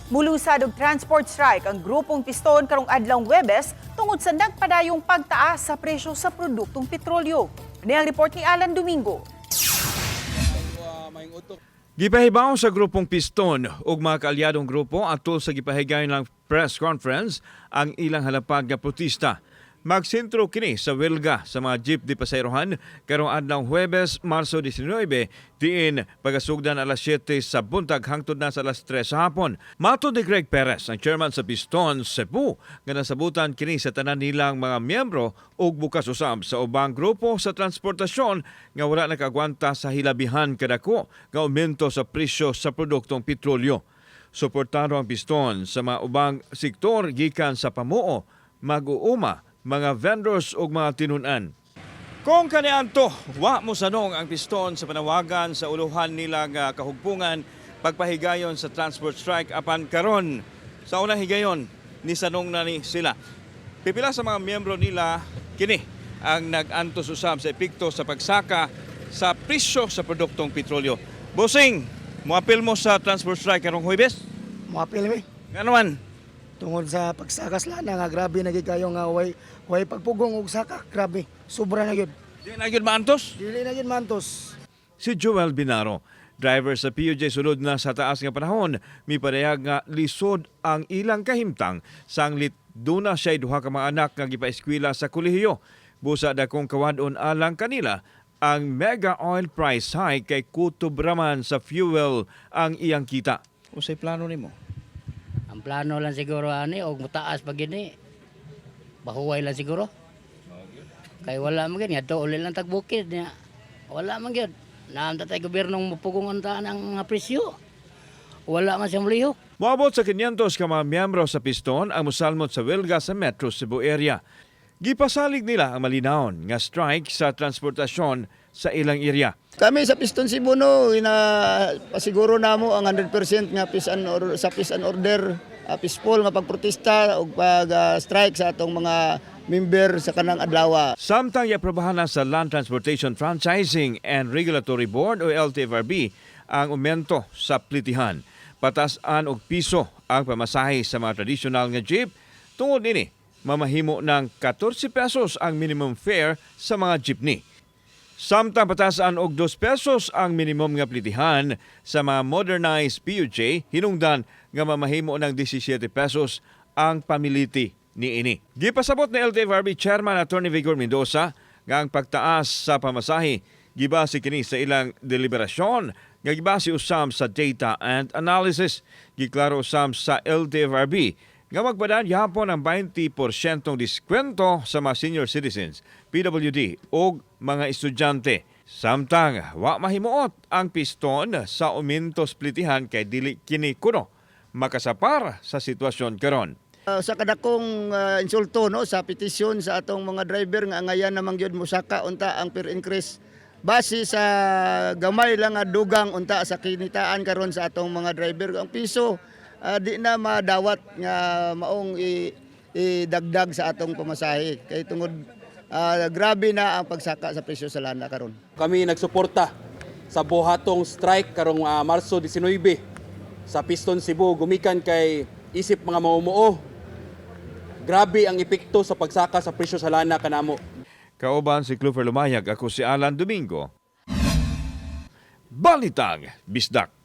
Mulusad og transport strike ang grupong Piston karong adlawng Webes tungod sa nagpadayong pagtaas sa presyo sa produktong petrolyo. Ni ang report ni Alan Domingo. Gipahibaw sa grupong Piston ug mga kaalyadong grupo atol sa gipahigayon ng press conference ang ilang halapag nga protesta. Magsentro kini sa welga sa mga jeep di pasayrohan karong adlaw Huwebes, Marso 19, diin pagasugdan alas 7 sa buntag hangtod na sa alas 3 sa hapon. Matod ni Greg Perez, ang chairman sa Piston Cebu, nga nasabutan kini sa tanan nilang mga miyembro ug bukas usab sa ubang grupo sa transportasyon nga wala nakagwanta sa hilabihan kadako nga aumento sa presyo sa produktong petrolyo. Suportado ang Piston sa mga ubang sektor gikan sa pamuo, mag-uuma, mga vendors ug mga tinunan. Kung kaniadto, wa mo sanong ang Piston sa panawagan sa uluhan nila nga kahugpungan pagpahigayon sa transport strike, apan karon sa unang higayon ni sanong na ni sila. Pipila sa mga miyembro nila kini ang nag-antos usab sa epekto sa pagsaka sa presyo sa produktong petrolyo. Bossing, moapil mo sa transport strike karong Huwebes? Moapil mi. Ngano? Tungod sa pagsakas lana nga grabe na gyud kayo nga way pagpugong og saka, grabe. Sobra na gyud. Di na gyud maantos? Dili na gyud maantos. Si Joel Binaro, driver sa PUJ, sulod na sa taas nga panahon, mipadayag nga lisod ang ilang kahimtang sanglit duna siya duha ka mga anak nga gipaeskwela sa kolehiyo. Busa dakong kawadon alang kanila ang mega oil price hike kay kutob raman sa fuel ang iyang kita. Unsay plano nimo? Ang plano lang siguro ani og mutaas pag gini. Bahuway lang siguro. Kay wala man gyud ngadto uli lang tag bukid niya. Wala man gyud. Naam tatay gobyernong mupugong unta ang mga presyo. Wala man siyang lihok. Moabot sa 500 ka mga miyembro sa Piston ang musalmot sa welga sa Metro Cebu area. Gipasalig nila ang malinawon nga strike sa transportasyon sa ilang area. Kami sa Piston Cebu, no, ina pasiguro namo ang 100% nga peace and or, sa peace and order, peaceful nga pagprotesta ug pag strike sa atong mga member sa kanang adlaw. Samtang iaprobahan na sa Land Transportation Franchising and Regulatory Board o LTFRB ang aumento sa plitihan. Patasan og piso ang pamasahe sa mga tradisyonal nga jeep. Tungod nini, mamahimo ng 14 pesos ang minimum fare sa mga jeepney. Samtang patasan og 2 pesos ang minimum nga plitihan sa mga modernized PUJ, hinungdan nga mamahimo ng 17 pesos ang pamiliti niini. Gipasabot ni LTFRB Chairman Attorney Vigor Mendoza nga ang pagtaas sa pamasahe gibase kini sa ilang deliberasyon nga gibase usab sa data and analysis. Giklaro usab sa LTFRB nga magpadaan gihapon ang 20% diskwento sa mga senior citizens, PWD ug mga estudyante. Samtang wa mahimuot ang Piston sa aumento sa plitihan kay dili kini kuno makasapar sa sitwasyon karon. Sa kadakong insulto, no, sa petisyon sa atong mga driver nga angayan namang gyud musaka unta ang fare increase base sa gamay lang nga dugang unta sa kinitaan karon sa atong mga driver. Ang piso di na madawat nga maong idagdag sa atong pamasahe kay tungod grabe na ang pagsaka sa presyo sa lana karon. Kami nagsuporta sa buhatong strike karong Marso 19 sa Piston Cebu gumikan kay isip mga mamumuo. Grabe ang epekto sa pagsaka sa presyo sa lana kanamo. Kauban si Clover Lumayag, ako si Alan Domingo. Balitang Bisdak.